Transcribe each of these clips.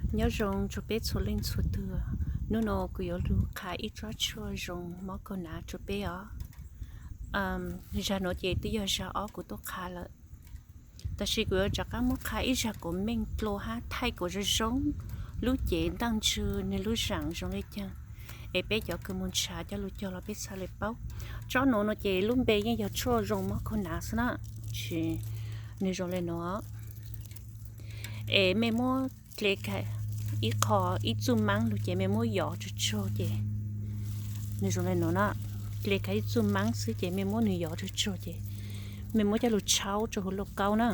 Nyob zoo rau peb txhua leej txhua tus, hnub no kuv yuav lug qha ib tsob tshuaj zoo mob kaug hnav rau peb os. Zag nuav ces twb yog zag ob kuv tuaj qha lawm, tab sis kuv yuav rov qab muab qha ib zag kuas meej dlua hab thaij kuas zoo zoo lub cev ntaaj ntsug nwg lub zaam zoo le caag, es peb cov kws moog nrhav coj lug cog los peb txhaj le paub. Tsob nuav no ces lub npe yeej yog tshuaj zoo mob kaug hnav xwb na, tsis, nwg zoo le nuav. Es mej muab tle kag ib qho, ib txuj maab lug ces mej muab yov tsug tsug ces, nwg zoo le nuav na, tle kag ib txuj maab xwb ces mej muab nwg yov tsug tsug ces mej muab coj lug tshaub rua huv lauj kaub na.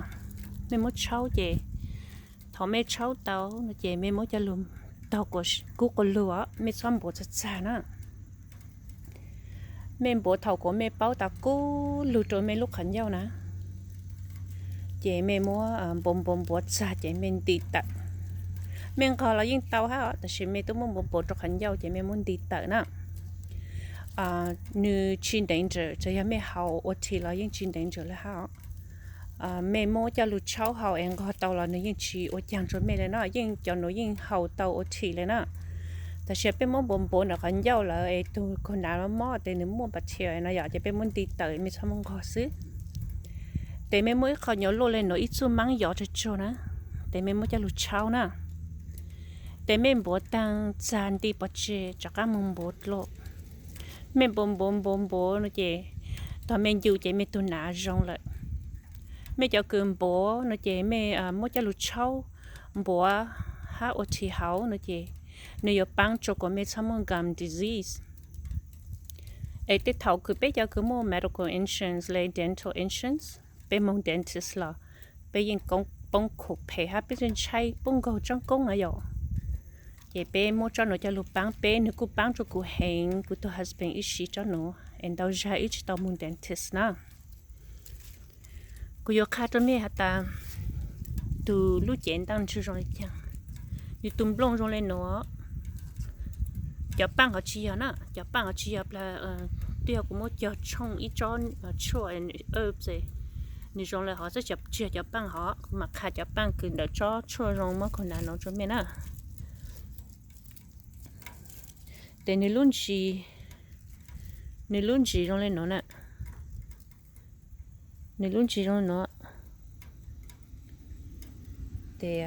Mej muab tshaub ces thaum mej tshaub tau no ces mej muab coj lug taug kub quas lug os, mej txhob npuav txag txag na. Mej npuav thaum kuas mej paub tas kub lug rua mej lub qhov ncauj na, ces mej muab npuav npuav npuav txag ces mej nti tawm. Mej nqog los yeej tau hab os, tab sis mej tub muab npuav npuav rua qhov ncauj ces mej muab nti tawm na. Nwg tsis danger, txawm yog mej haus ua rhi los yeej tsis danger le hab os. Mej muab coj lug tshaub haus es nqog tau los nwg yeej tsis ua caag rua mej le no, yeej cov nuav yeej haus tau ua rhi le na. Tab sis peb muab npuav npuav ntawm qhov ncauj lawm es tug kaug hnav mob mob tes nwg muaj bacteria no yom, ces peb muab nti tawm, mej txhob muab nqog xwb. Tes mej muab ib qho nyuas luaj le nuav ib txuj maab yov tsug tsug na, tes mej muab coj lug tshaub na. Tes mej npuav taag txag nti pov tseg rov qab moog npuav dlua. Mej npuav npuav npuav npuav no ces tog mej ncu ces mej tug hnav zoo lawm. Mej cov kws npuav no ces mej muab coj lug tshaub npuav hab ua rhi haus no ces nwg yuav paab rua kuas mej txhob muaj gum disease. Es tej thaum kws peb cov kws muaj medical insurance le dental insurance, peb moog dentist los peb yeej poob copay hab peb ntshai poob nkaug tsob koob na yom. Ces peb muab tsob nuav coj lug paab peb, nwg kuj paab rua kuv heev, kuv tug husband ib siv tsob nuav es ntau zag wb tsis tau moog dentist na. Kuv yuav qha rua mej has tas tug lub cev ntaaj ntsug zoo le caag. Nwg tug nplooj zoo le nuav. Cov paaj hov tsis yog na, cov paaj hov tsis yog plag, twb yog kuv muab cog tshooj ib tsob tshuaj, nwg zoo le hov xwb, tsis yog cov paaj hov, kuv mam qha cov paaj kws ntawm tsob tshuaj zoo mob kaug hnav nuav rua mej na. Tes nwg lub ntsis, nwg lub ntsis zoo le nuav na. Nwg lub ntsis zoo le nuav. Tes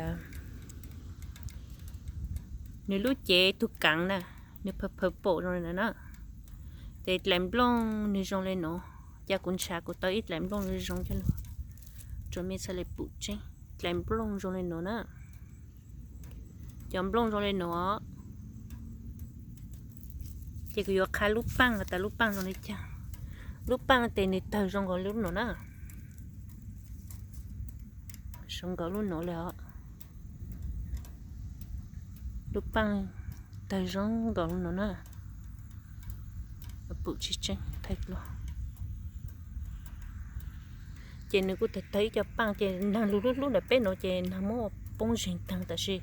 nwg lub cev tug kaav na, nwg pawg pawg paum zoo le nuav na. Tes dlaim nplooj nwg zoo le nuav. Ca kuv nrhav kuv tau ib dlaim nplooj zoo zoo coj lug rua mej txhaj le pum tseeb. Dlaim nplooj zoo le nuav na. Cov nplooj zoo le nuav. Ces kuv yuav qha lub paaj has tas lub paaj zoo le caag. Lub paaj tes nwg tawg zoo nkaus lub nuav na. Zoo nkaus lub nuav le os. Lub paaj tawg zoo nkaus lub nuav na. Pum tsis tseeb thaij dlua. Ces nwg kuj tawg tawg ib co paaj ces naag lug lub hlub ntawm peb nuav ces naag muab poob zeeg taag, tab sis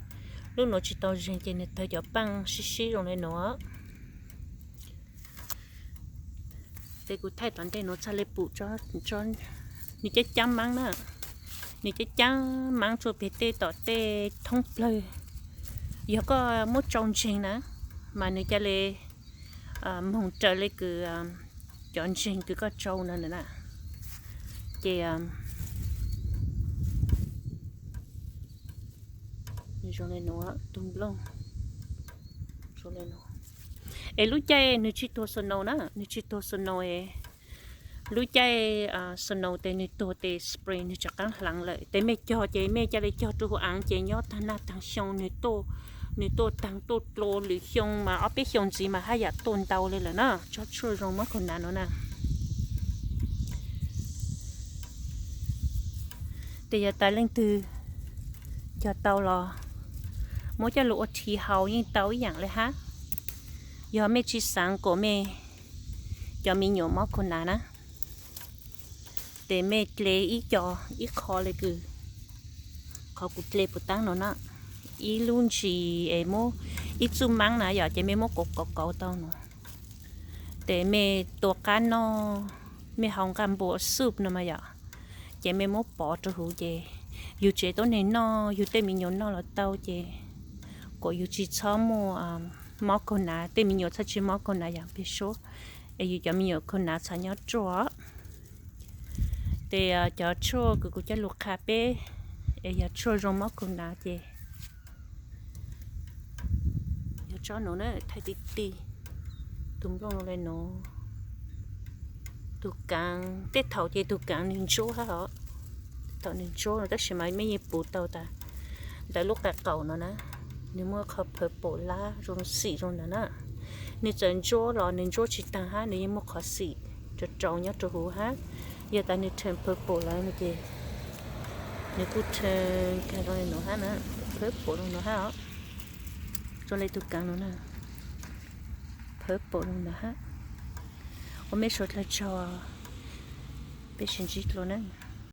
lub nuav tsis tau zeeg ces nwg tawg cov paaj sib sib zoo le nuav. Tes kuv thaij tom ntej nuav txhaj le pum, nwg caab caab maab na, nwg caab caab maab tsuaj peg tej tom tej thoob plawg. Yog koj muab tsau ntseeg na, mas nwg ca le moog raws le kws cov ntseeg kws koj tsau na. Ces zoo le nuav, tug nplooj. Es lub caij nwg tsis tuag snow na, nwg tsis tuag snow es lub caij snow tes nwg tuag tes spring nwg tseem qaab hlaav lawm. Tes mej cog ces mej ca le cog rua huv aav ces nyob taag nag taag xyoo nwg tuaj, nwg tuaj taag tuaj dlua lwm xyoo mas ob peb xyoo ntxiv mas haj yam tuaj ntau le lawm na. Tsob tshuaj zoo mob kaug hnav nuav na. Tes yog tas leej twg cog tau los muab coj lug ua rhi haus yeej tau ib yaam le hab. Yog mej tsis xaav kuas mej cov me nyuam mob kaug hnav na, tes mej tle ib co, ib qho le kws qhov kuv tle puas taab no na, ib lub ntsis es muab ib txuj maab na yom, ces mej muab kauv kauv kauv tau no, tes mej tua qab noj, mej haus nqaj npua soup no mas yom, ces mej muab pov rua huv ces yug tsev tuab neeg noj, yug tej me nyuam noj los tau ces kom yus tsis txhob muaj mob kaug nav, tej me nyuam txhob tsis mob kaug nav yam peb suab, es yus cov me nyuam kaug nav txhob nyob ruaj. Ces cov tshuaj kws kuv coj lug qha peb, es yog tshuaj zoo mob kaug nav ces yog tsob nuav na, thaij ti ti, tus nplooj zoo le nuav. Tus kaav, tej thaum ces tus kaav nwg ntsuab hab os, thaum nwg ntsuab no tab sis mas mej yeej puv tau tas ntawm lub qab qaum no na, nwg muaj qhov purple lab zoo xim zoo ntawd na. Nwg txawm ntsuab los nwg ntsuab tsis taag hab, nwg yeej muaj qhov xim rau rau nyob rau huv hab. Yog tas nwg turn purple lawm no ces nwg kuj turn kag zoo le nuav hab na, purple zoo nuav hab os. Zoo le tus kaav nuav na, purple zoo ntawd hab. Ua mej suav dlawg tsaug, peb sib ntsib dlua na.